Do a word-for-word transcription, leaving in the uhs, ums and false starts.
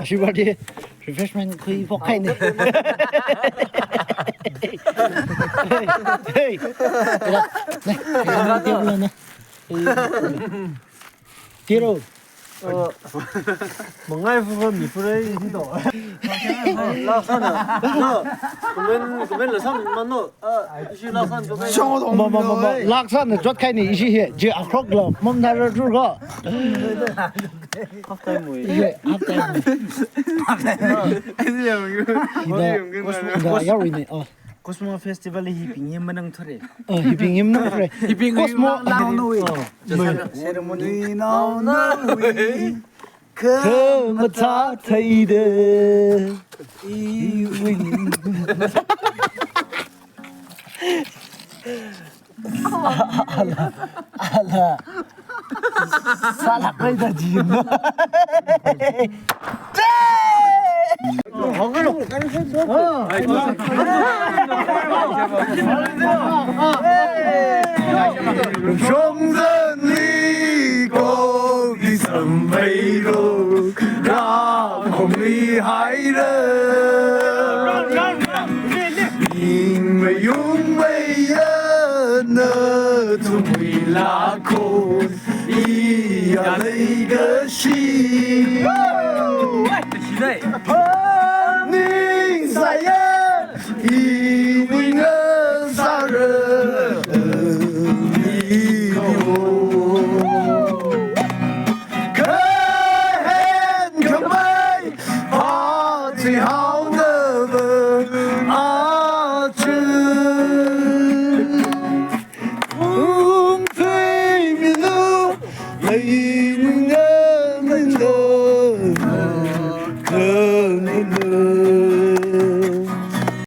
Ashibadi refreshment khuiphok kahaina. Hey, hey. Tiro. Mangai fufa mi furai hito. Laksana. No. Kumen, kumen la sam mano. Ah, ishi laksan kumen. Ma, ma, ma, ma. Laksana jot kahaina ishi hi. Je akrok la. Mom nara jur ko. Half time mui. Ye, half time mui. Hina, Cosmo, hina, yaruina. Oh. Cosmo Festival hi hibing hi manang thore. Oh, hibing hi manang thore. Hibing hi Cosmo manang thore. Oh. Ceremony naonaowui. Kha mathātheida. Iwui. Ala, ala. Sālāk haida jin. Shongzanli koki samphei ro, rakhongli haira. Ning mayung mayana thumui lakho, iya leikashi. Ningsāya, iwui ngasāra, iwui. Kahen khamei, pati haodava, achu. Ungthui milu, lei